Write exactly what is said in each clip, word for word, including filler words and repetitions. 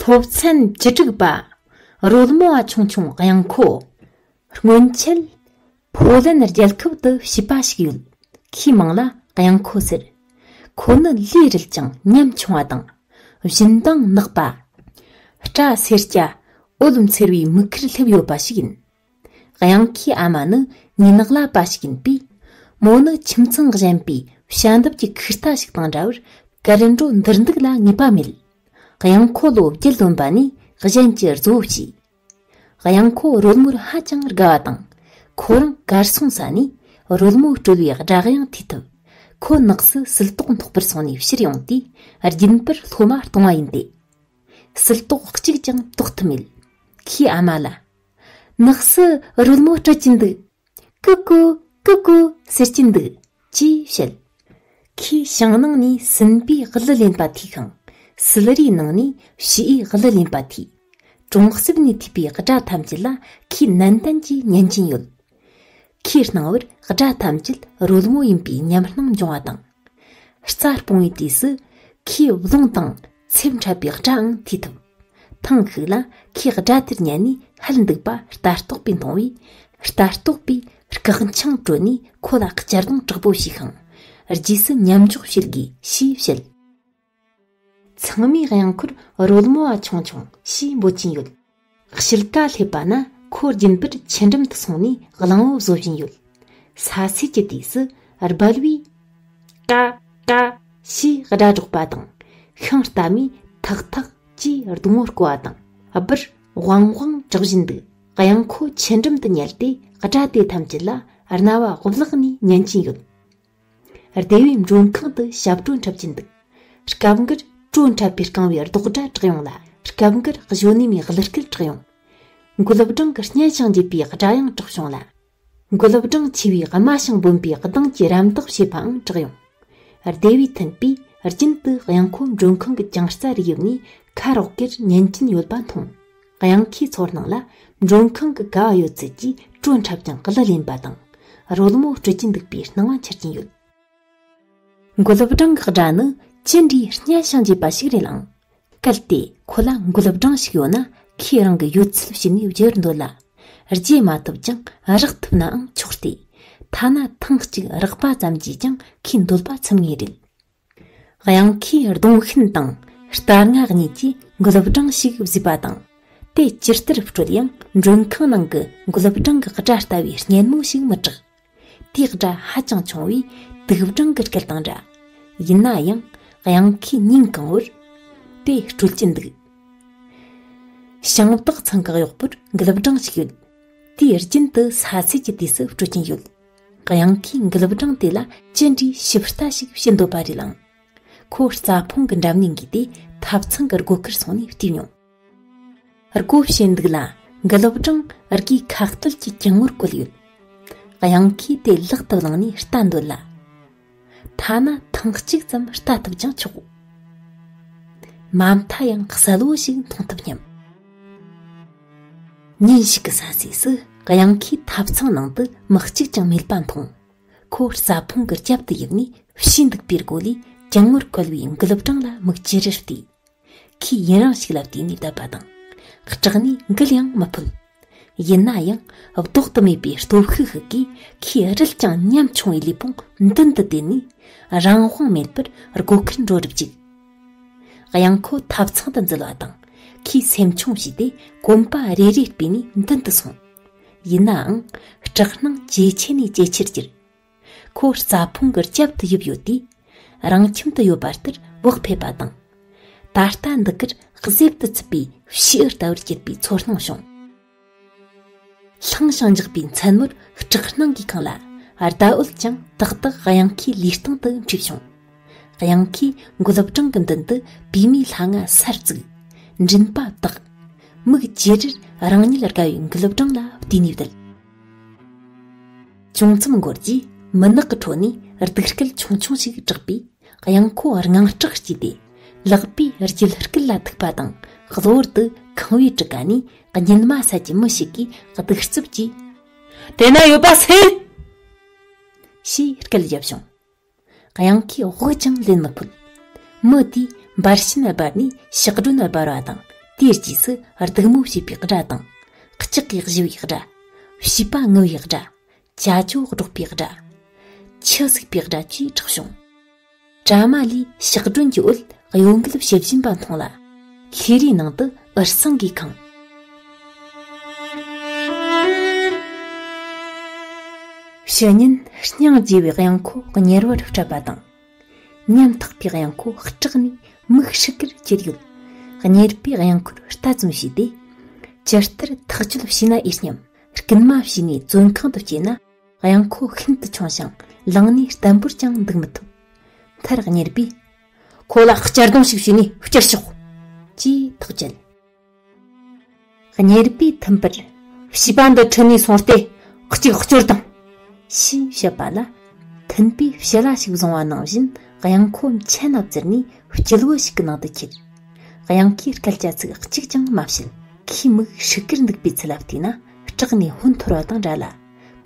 སློབ་ཚན་བཅུ་དྲུག་པ། རོལ་མོ་བ་ཆུང་ཆུང་གཡང་ཁོ། སྔོན་ཆད། ཕོ་ལན་རྒྱལ་ཁབ་ཏུ་བྱིས་པ་ཞིག་ཡོད། ཁོའི་མིང་ལ་གཡང་ཁོ་ཟེར། ཁོ་ནི་ལུས་རིལ་ཅིང་ཉམ་ཆུང་བ་དང་། བཞིན་མདངས་ནག་པ། སྐྲ་སེར་སྐྱ། འོད་འཚེར་བའི་མིག་ཁར་སླེབས་ཡོད་པ་ཞིག་ཡིན། གཡང་ཁའི་ཨ་མ་ནི་ཉིན་གླ་པ་ཞིག་ཡིན་པས། མོ་ནི་ཁྱིམ་ཚང་གཞན་པའི་ཞལ་འདེབས་ཀྱི་ཁུར་རྟ་ཞིག་དང་འདྲ་བར། གར་འགྲོ་འདིར་འདུག་ལ་ངེས་པ་མེད། གཡང་ཁོ་ལོ་བརྒྱད་ལོན་པ་ནས་གཞན་གྱི་བཟོ་བྱས། གཡང་ཁོ་རོལ་མོར་ཧ་ཅང་དགའ་བ་དང་། ཁོ་རང་གར་སོང་ས་ནས་རོལ་མོ་དཀྲོལ་བའི་སྒྲ་དབྱངས་ཐོས་ཐུབ། ཁོ་ནགས་སུ་སིལ་ཏོག་འཐོག་པར་སོང་ནས་ཕྱིར་ཡོང་དུས། རྒྱུན་པར་སློབ་མ་སྟོང་བ་ཡིན་ཏེ། སིལ་ཏོག་གཅིག་ཀྱང་འཐོག་ཐུབ་མེད། ཁོའི་ཨ་མ་ལ། ནགས་སུ་རོལ་མོ་དཀྲོལ་གྱིན་འདུག། ཀུ་ཀུ། ཀུ་ཀུ་ཟེར་གྱིན་འདུག་ཅེས་བཤད། ཁོས་ཞིང་ནང་ནས་སྲིན་པོའི་གླུ་ལེན་པ་ཐོས་ཤིང་། སིལ་རིའི་ནང་ནས་བྱིའུའི་གླུ་ལེན་པ་ཐོས། གྲོང་གསེབ་ནས་ཐོས་པའི་སྒྲ་ཐམས་ཅད་ལ་ཁོས་ནན་ཏན་གྱིས་ཉན་གྱིན་ཡོད། ཁོའི་སྣང་བར་སྒྲ་ཐམས་ཅད་རོལ་མོ་ཡིན་པའི་ཉམས་སྣང་འབྱུང་བ་དང་། རྩྭ་སྤུངས་པའི་དུས་སུ་ཁོས་རླུང་དང་ཚེམ་འཕྲད་པའི་སྒྲའང་ཐོས་ཐུབ། ཐེངས་ཤིག་ལ་ཁོས་སྒྲ་དེར་ཉན་ནས་ཧད་འདུག་པ་ལྟ་རྟོག་པས་མཐོང་བས། ལྟ་རྟོག་པས་སྐག་འཆིང་དཀྲོལ་ནས་ཁོ་ལ་གཅར་རྡུང་དྲག་པོ་བྱས་ཤིང་། རྗེས་སུ་མཉམ་འཇོག་བྱེད་དགོས་ཞེས་བཤད། ཚང་མས་གཡང་ཁོར་རོལ་མོ་བ་ཆུང་ཆུང་ཞེས་འབོད་ཀྱིན་ཡོད། དཔྱིད་ཀ་སླེབས་པ་ན་ཁོ་རྒྱུན་པར་ཆུ་འགྲམ་དུ་སོང་ནས་གླང་བོ་བཟོ་བཞིན་ཡོད། ས་སྲོད་ཀྱི་དུས་སུ་རྦ་རླབས་ཀྲ་ཀྲ་ཞེས་སྒྲ་སྒྲོག་པ་དང་། ཤིང་རྟ་མས་ཐག་ཐག་ཅེས་སྡོང་བོ་རྐོ་བ་དང་། སྦུར་ཝང་ཝང་གྲག་བཞིན་འདུག། གཡང་ཁོ་ཆུ་འགྲམ་དུ་ཉལ་ཏེ་སྒྲ་དེ་ཐམས་ཅད་ལ་རྣ་བ་ལྦུག་ནས་ཉན་གྱིན་ཡོད། སྡེ་བའི་མགྲོན་ཁང་དུ་ཞབས་བྲོ་འཁྲབ་ཀྱིན་འདུག། སྐབས་འགར་བྲོ་འཁྲབ་པའི་རྐང་བའི་རྡོག་སྒྲ་གྲག་ཡོང་ལ། སྐབས་འགར་གཞོན་ནུ་མའི་གླུ་སྐད་གྲག་ཡོང་། མགུལ་སྦྲང་གི་སྙན་ཞིང་འཇེབས་པའི་སྒྲ་ཡང་གྲག་བྱུང་ལ། མགུལ་སྦྲང་ཆེ་བའི་རྨ་ཞིང་སྦོམ་པའི་གདངས་ཀྱི་རམ་འདེགས་བྱེད་པའང་གྲག་ཡོང་། སྡེ་བའི་མཐུན་པས་རྒྱུན་དུ་གཡང་ཁོ་མགྲོན་ཁང་གི་གྱང་རྩ་རུ་ཡིབ་ནས་ཁ་རོག་གེར་ཉན་གྱིན་ཡོད་པ་མཐོང་། གཡང་ཁོའི་ཚོར་སྣང་ལ་མགྲོན་ཁང་གི་ཀ་བ་ཡོད་ཚད་ཀྱིས་བྲོ་འཁྲབ་ཀྱང་གླུ་ལེན་པ་དང་། རོལ་མོ་དཀྲོལ་གྱིན་འདུག་པའི་སྣང་བ་འཆར་གྱིན་ཡོད། མགུལ་སྦྲང་གི་སྒྲ་ནི་ཅི་འདྲའི་སྙན་ཞིང་འཇེབས་པ་ཞིག་རེད་ལང་། གལ་ཏེ་ཁོ་ལ་མགུལ་སྦྲང་ཞིག་ཡོད་ན། ཁོས་རང་གི་ཡོད་ཚད་བྱིན་ནས་བརྗེ་བར་འདོད་ལ། བརྗེ་མ་ཐུབ་ཀྱང་རེག་ཐུབ་ནའང་ཆོག་སྟེ། ཐ་ན་ཐེངས་གཅིག་རེག་པ་ཙམ་གྱིས་ཀྱང་ཁོའི་འདོད་པ་ཚིམ་ངེས་རེད། གཡང་ཁོས་གདོང་ཤུན་དང་རྟ་རྔ་གཉིས་ཀྱིས་མགུལ་སྦྲང་ཞིག་བཟོས་པ་དང་། དེ་ཇི་ལྟར་དཀྲོལ་ཡང་མགྲོན་ཁང་ནང་གི་མགུལ་སྦྲང་གི་སྒྲ་ལྟ་བུའི་སྙན་མོ་ཞིག་མི་གྲགས། དེའི་སྒྲ་ཧ་ཅང་ཆུང་བས་དུག་སྦྲང་གི་སྐད་དང་འདྲ། ཡིན་ན་ཡང་གཡང་ཁོས་སྙིང་གང་བོར་དེ་དཀྲོལ་གྱིན་འདུག། ཞིང་བདག་ཚང་གི་གཡོག་པོར་མགུལ་སྦྲང་ཞིག་ཡོད། དེས་རྒྱུན་དུ་ས་སྲོད་ཀྱི་དུས་སུ་དཀྲོལ་གྱིན་ཡོད། གཡང་ཁོས་མགུལ་སྦྲང་དེ་ལ་ཅི་འདྲའི་ཞིབ་ལྟ་ཞིག་བྱེད་འདོད་པ་རེད་ལང་། ཁོ་རྩྭ་ཕུང་གི་འགྲམ་ནས་འགོས་ཏེ་ཐབ་ཚང་གི་སྒོ་ཁར་སོང་ནས་བལྟས་མྱོང་། སྒོ་ཕྱེ་འདུག་ལ། མགུལ་སྦྲང་སྒོའི་ཁ་གཏད་ཀྱི་གྱང་ངོར་བཀོད་ཡོད། གཡང་ཁོས་དེ་ལག་ཏུ་བླངས་ནས་ལྟ་འདོད་ལ། ཐ་ན་ཐེངས་གཅིག་ཙམ་ལྟ་ཐུབ་ཀྱང་ཆོག། མ་མཐའ་ཡང་གསལ་བོ་ཞིག་མཐོང་ཐུབ་སྙམ། ཉིན་ཞིག་གི་ས་སྲོས་སུ་གཡང་ཁོས་ཐབ་ཚང་ནང་དུ་མི་གཅིག་ཀྱང་མེད་པ་མཐོང་། ཁོ་རྩྭ་ཕུང་གི་རྒྱབ་ཏུ་ཡིབ་ནས་ཕྱིས་འདུག་པའི་སྒོ་ལས་གྱང་ངོར་བཀོད་པའི་མགུལ་སྦྲང་ལ་མིག་ཅི་རེར་བལྟས། ཁོས་ཡུན་རིང་ཞིག་ལ་བལྟས་ནས་བསྡད་པ་དང་། སྐྲག་ནས་འགུལ་ཡང་མི་ཕོད། ཡིན་ན་ཡང་ལྡོག་ཏུ་མེད་པའི་སྟོབས་ཤུགས་ཤིག་གིས་ཁོའི་རིལ་ཅིང་ཉམ་ཆུང་བའི་ལུས་ཕུང་མདུན་དུ་བཏོན་ནས་རང་དབང་མེད་པར་སྒོ་ཁར་འགྲོ་རུ་བཅུག། གཡང་ཁོ་ཐབ་ཚང་དུ་འཛུལ་བ་དང་། ཁོས་སེམས་ཆུང་བྱས་ཏེ་གོམ་པ་རེ་རེ་སྤོས་ནས་མདུན་དུ་སོང་། ཡིན་ནའང་སྐྲག་སྣང་ཇེ་ཆེ་ནས་ཇེ་ཆེར་གྱུར། ཁོ་རྩྭ་ཕུང་གི་རྒྱབ་ཏུ་ཡིབ་ཡོད་དུས། རང་ཁྱིམ་དུ་ཡོད་པ་ལྟར་བག་ཕེབས་པ་དང་། ད་ལྟ་འདི་གར་གཟེབ་ཏུ་ཚུད་པའི་བྱིའུ་ལྟ་བུར་གྱུར་པའི་ཚོར་སྣང་བྱུང་། ལྷིང་ཞིང་འཇགས་པའི་མཚན་མོར་སྐྲག་སྣང་གིས་གང་ལ་ཟླ་འོད་ཀྱང་ཏག་ཏག་གཡང་ཁའི་ལུས་སྟེང་དུ་འཁྲིགས་བྱུང་། གཡང་ཁོས་མགུལ་སྦྲང་གི་མདུན་དུ་པུས་མོའི་ལྷ་ང་སར་བཙུགས། མགྲིན་པ་བཏགས། མིག་ཅི་རིར་རང་ཉིད་དགའ་བའི་མགུལ་སྦྲང་ལ་བལྟས་ནས་བསྡད། ཅུང་ཙམ་འགོར་རྗེས་མུན་ནག་གི་ཁྲོད་ནས་སྡུག་སྐད་ཆུང་ཆུང་ཞིག་གྲགས་པས། གཡང་ཁོ་དངངས་སྐྲག་སྐྱེས་ཏེ། ལག་པས་རྒྱུད་སྐུད་ལ་ཐུག་པ་དང་གློ་བུར་དུ་ཁང་བའི་གྲུ་ཁ་ནས་ཉི་མ་ཟ་གྱི་མི་ཞིག་གིས་གདུག་རྩུབ་ཀྱིས། དེ་ན་ཡོད་པ་སེལ། ཞེས་སྐད་བརྒྱབ་བྱུང་། གཡང་ཁོས་དབུགས་ཀྱང་ལེན་མི་ཕོད། མི་དེས་འབར་ཤིང་སྦར་ནས་ཤག་སྒྲོན་སྦར་བ་དང་ དེའི་རྗེས་སུ་སྡིགས་མོ་བྱེད་པའི་སྒྲ་དང་། ལྕགས་ཀྱིས་གཞུ་བའི་སྒྲ། བྱིས་པ་ངུ་བའི་སྒྲ། ཅ་ཅོ་སྒྲོག་པའི་སྒྲ། ཆུ་སུག་པའི་སྒྲ་བཅས་གྲགས་བྱུང་། གྲྭ་མ་ལས་ཞག་སྒྲོན་གྱི་འོད་གཡོ་འགུལ་བྱེད་བཞིན་པ་མཐོང་ལ། ལྷས་རའི་ནང་དུ་འུར་ཟིང་གིས་ཁེངས། ཕྱི་ཉིན་སྙིང་རྗེ་བའི་དབྱངས་ཁོ་གཉེར་བར་སྤྲད་པ་དང་། ཉམ་ཐག་པའི་དབྱངས་ཁོ་སྐྲག་ནས་མིག་ཧྲིག་གེར་གྱུར་ཡོད། གཉེར་པས་དབྱངས་ཁོར་ལྟ་ཙམ་བྱས་ཏེ། ཇི་ལྟར་ཐག་གཅོད་བྱས་ན་འོས་སྙམ། རྐུན་མ་བྱས་ནས་བཙོན་ཁང་དུ་བསྐྱལ་ན། དབྱངས་ཁོ་ཤིན་ཏུ་ཆུང་ཞིང་ལངས་ནས་བརྟན་པོར་ཀྱང་འདུག་མི་ཐུབ། མཐར་གཉེར་པས། ཁོ་ལ་གཅར་རྡུང་ཞིག་བྱས་ནས་བསྐྱུར་ཤོག་ཅེས་ཐག་བཅད། གཉེར་པས་མཐུན་པར། བྱིས་པ་འདི་ཁྲིད་ནས་སོང་སྟེ་གཅིག་སྐྱོར་དང་། ཞེས་བཤད་པ་ལ། མཐུན་པས་ཕྱི་ལ་ཞིག་བཟུང་བ་ནང་བཞིན་དབྱངས་ཁོ་མཆན་ན་བཙིར་ནས་སྐྱིད་བུ་ཞིག་གི་ནང་དུ་ཁྱེར། དབྱངས་ཁོས་སྐད་ཆ་ཚིག་གཅིག་ཀྱང་མ་བཤད། ཁོའི་མིག་ཧྲིག་གེར་འདུག་པའི་ཚུལ་ལ་བལྟས་ན་སྐྲག་ནས་ཧོན་འཐོར་བ་དང་འདྲ་ལ།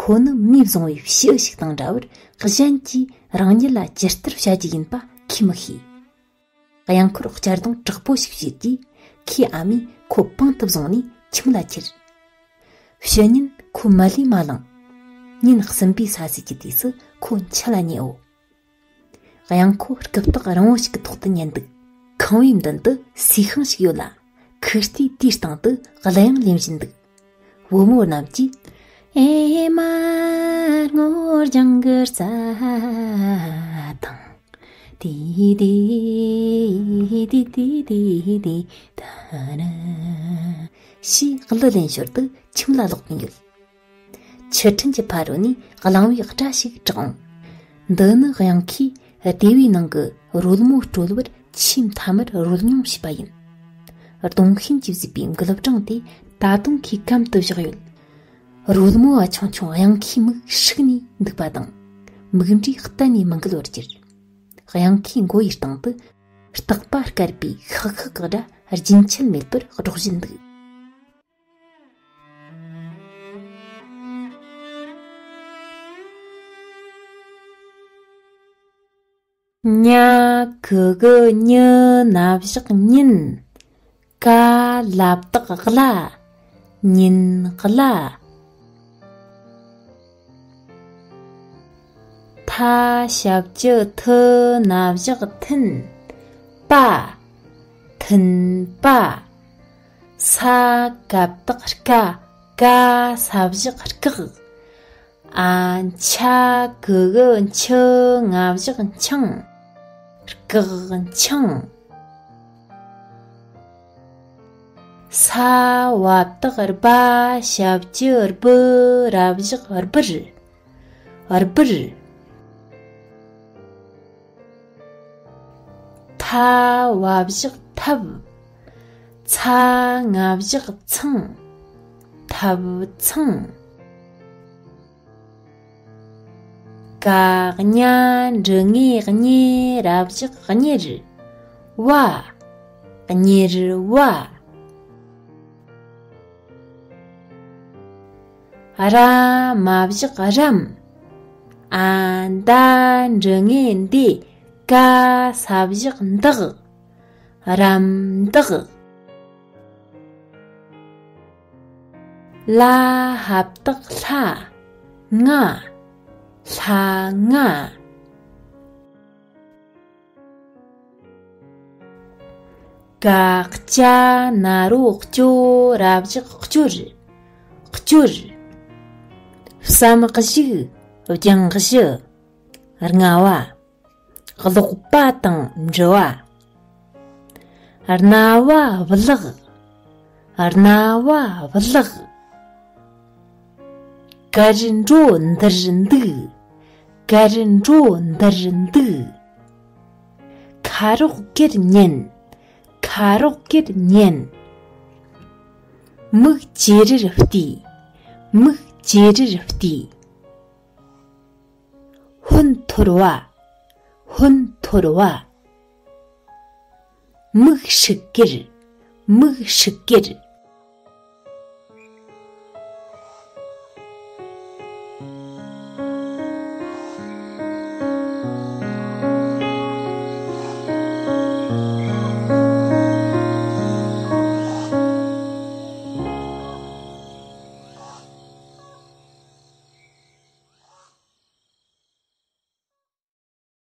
ཁོ་ནི་མིས་བཟུང་བའི་བྱིའུ་ཞིག་དང་འདྲ་བར་གཞན་གྱིས་རང་ཉིད་ལ་ཇི་ལྟར་བྱ་རྒྱུ་ཡིན་པ་ཁོས་མི་ཤེས། དབྱངས་ཁོར་གཅར་རྡུང་དྲག་པོ་ཞིག་བྱས་རྗེས་ཁོའི་ཨ་མས་ཁོ་པང་དུ་བཟུང་ནས་ཁྱིམ་ལ་ཁྱེར། ཕྱི་ཉིན་ཁོ་མ་ལུས་མ་ལངས། ཉིན་གསུམ་པའི་ས་ཟིག་གི་དུས་སུ་ཁོ་འཆི་ལ་ཉེའོ། དབྱངས་ཁོ་རྐུབ་སྟེགས་རིང་བོ་ཞིག་གི་ཐོག་ཏུ་ཉལ་འདུག་ཁང་བའི་མདུན་དུ་ཟས་ཁང་ཞིག་ཡོད་ལ། ཁོས་ལྟས་དེའི་སྟེང་དུ་གླུ་ཡང་ལེན་བཞིན་འདུག་བུ་མོ་རྣམས་ཀྱིས། ཨེ་མ་སྔོ་ལྗང་གི་རྩྭ་དང་། ཏི་ཏི་ཏི་ཏི་ཏི་ཏི་ཏ་ན། ཞེས་གླུ་ལེན་ཞོར་དུ་ཁྱིམ་ལ་ལོག་གིན་ཡོད། ཆུ་ཕྲན་གྱི་ཕ་རོལ་ནས་གླང་བོའི་སྒྲ་ཞིག་གྲགས་འོང་། འདི་ནི་དབྱངས་ཁོས་སྡེ་བའི་ནང་གི་རོལ་མོ་དཀྲོལ་བར་ཆེས་མཐའ་མར་རོལ་མྱོང་བྱས་པ་ཡིན། གདོང་ཤིན་གྱིས་བཟོས་པའི་མགུལ་བྲང་དེ་ད་དུང་ཁོའི་གམ་དུ་བཞག་ཡོད། རོལ་མོ་བ་ཆུང་ཆུང་དབྱངས་ཁོའི་མིག་ཧྲིག་ནས་འདུག་པ་དང་། མིག་འབྲས་གཏན་ནས་མི་འགུལ་བར་གྱུར། དབྱངས་ཁོའི་མགོ་ཡི་སྟེང་དུ་སྟག་པ་དཀར་པོའི་ཤག་ཤག་གི་སྒྲ་རྒྱུན་ཆད་མེད་པར་སྒྲོག་བཞིན་འདུག་ཉ་གི་གུ་ཉི་ན་བཞག་ཉིན། ཀ་ལ་བཏགས་གླ། ཉིན་གླ། ཐ་ཞབས་ཀྱུ་ཐི་ན་བཞག་ཐིན། པ། ཐིན་པ། ས་ག་བཏགས་སྐ། ཀ་ས་བཞག་སྐག་ཨ་ཆ་གི་གུ་ཆི་ང་བཞག་འཆིང་། སྐག་འཆིང་། ས་བ་བཏགས་སྦ་ཞབས་ཀྱུ་སྦི་ར་བཞག་སྦིར། སྦིར། ཐ་བ་བཞག་ཐབ། ཚ་ང་བཞག་ཚང་། ཐབ་ཚང་། ག་ཉ་འབྲི་ངེ་གཉེ་ར་བཞག་གཉེར། བ། གཉེར་བ། ར་མ་བཞག་རམ། ཨ་མདའ་འབྲི་ངེ་མདེ། ཀ་ས་བཞག་མདག་རམ་མདག་ལ་ཧ་བཏགས་ལྷ། ལྔ། ལྷ་ལྔ། ག་ཅ་ན་རོ་ཀྱོ་ར་བཞག་ཀྱོར། ཀྱོར། བསམ་གཞིག་སྦྱང་གཞི། རྔ་བ། ཀློག་པ་དང་འབྲི་བ། རྣ་བ་བླག་རྣ་བ་བླག་གར་འགྲོ་འདིར་འདུག་གར་འགྲོ་འདིར་འདུག་ཁ་རོག་གེར་ཉན། ཁ་རོག་གེར་ཉན། མིག་ཅེ་རེར་བལྟས། མིག་ཅེ་རེར་བལྟས། ཧོན་འཐོར་བ། ཧོན་འཐོར་བ། མིག་ཧྲིག་གེར། མིག་ཧྲིག་གེར།